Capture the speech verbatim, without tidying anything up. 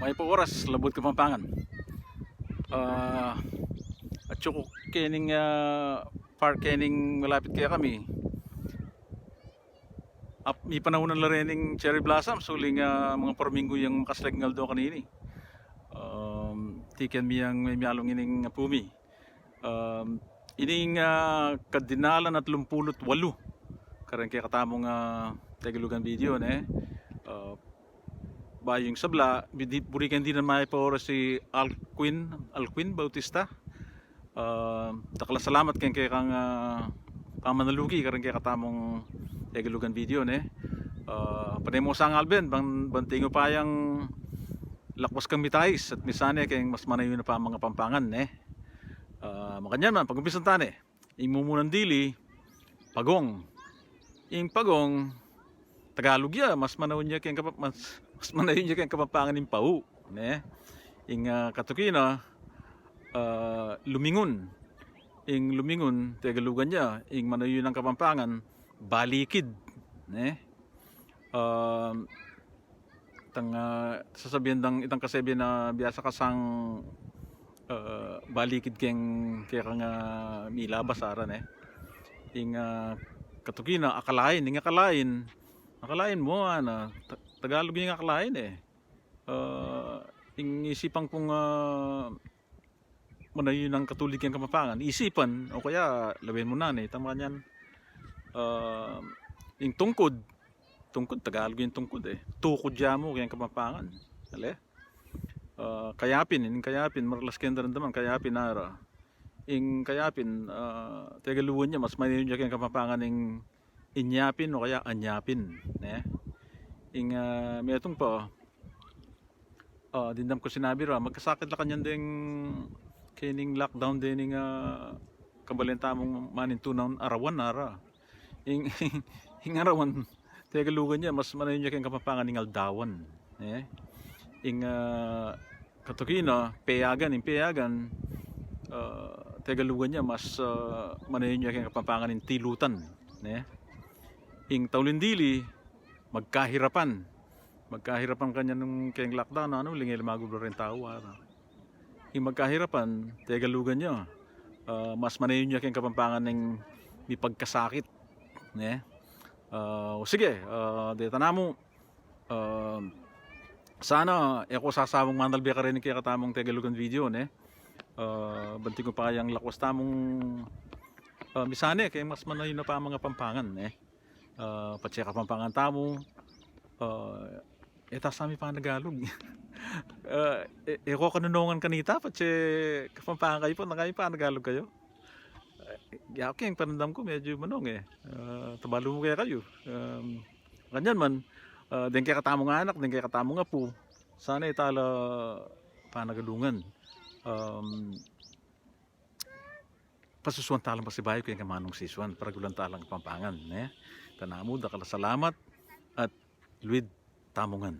Mayap a oras, Labuad Kapampangan. Ah, atyu ku kening, ah, park kening malapit kekami. Ap, mipanaunan la rening cherry blossom, uling, ah, mga parminggu yang makaslag ing aldo kanini. Um, tikan mi yang memialung ining apu mi. Um, ining, ah, kadinalan at lumpulu't walu kareng kekatamung, ah, Tegalugan video, ne? Ah, bayu ing sabla, bidi-, buri keng dinan mayap a oras i Alquin, Alquin Bautista. Ah, dakal a salamat keng kekang, ah, pamanaluki kareng kekatamung Tegalugan video, ne? Ah, pane mu sangaluban, bang, bang tingu pa yang lakwas kang mitais at misane keng mas manayun a pamangapampangan, ne? Ah, makanyan man, pag-umpisan ta ne. Ing mumunan dili, pagong. Ing pagong, Tagalug ya, mas manayun ya keng kapa-, mas, mas manayun ya keng Kapampangan ing pau, ne? Ing, ah, katuki na, ah, lumingun. Ing lumingun, Tegalugan ya, ing manayun a Kapampangan, balikid, ne? Ah, itang, ah, sasabian dang, itang kasebi na biasa kasang, ah, balikid keng, kekang, ah, milabas ara, ne? Ing, ah, katuki na, akalain, ing akalain, akalain mu, ana, Ta-, Tagalug ing akalain, e. Ah, ing isipan kung, ah, manayun a katulig keng Kapampangan, isipan, o kaya lawen mu na ne, itang makanyan. Ah, ing tungkud, tungkud, Tagalug ing tungkud, e. Tukud ya mu keng Kapampangan. Ale? Ah, kayapin, ing kayapin, maralas keng daramdaman, kayapin ara. Ing kayapin, ah, Tegalugan ya, mas manayun ya keng Kapampangan ing inyapin o kaya anyapin, ne? Ing, ah, metung pa, ah, dimdam ku sinabi ra, magkasakit la kanyan deng kening lockdown dening, ah, kabalen tamung manintunan arawan ara. Ing, ing arawan, Tegalugan ya, mas manayun ya keng Kapampangan ing aldawan, ne? Ing, ah, katuki na, peyagan, ing peyagan, ah, Tegalugan ya, mas, ah, manayun ya keng Kapampangan ing tilutan, ne? Ing tauling dili, magkahirapan. Magkahirapan kanyan nung keng lockdown, anu, uling e la magubli reng tau, ara. Ing magkahirapan, Tegalugan ya, ah, mas manayun ya keng Kapampangan ing mipagkasakit, ne? Ah, o sige, ah, deta namu, ah, sana e ku sasawang manalbe kareng kekatamung Tegalugan video, ne? Ah, bang tingu pa yang lakwas tamung, ah, misane keng mas manayun a pamangapampangan, ne? Ah, patse Kapampangan tamu, ah, e ta sa mi panagalug. Ah, e, e ku kanunungan kanita, patse Kapampangan kayu pa, nang kayu panagalug kayu. Ah, ya, keng panandam ku, medyu manung, e. Ah, tabalu mu kaya kayu. Um, kanyan man, ah, deng kekatamung anak, deng kekatamung apu, sana e ta la panagalungan. Um, pasusuan ta lang pasibayu keng kamanung sisuan, paragulan ta lang Kapampangan, ne? Tanamu, dakal a salamat at luid tamu ngan.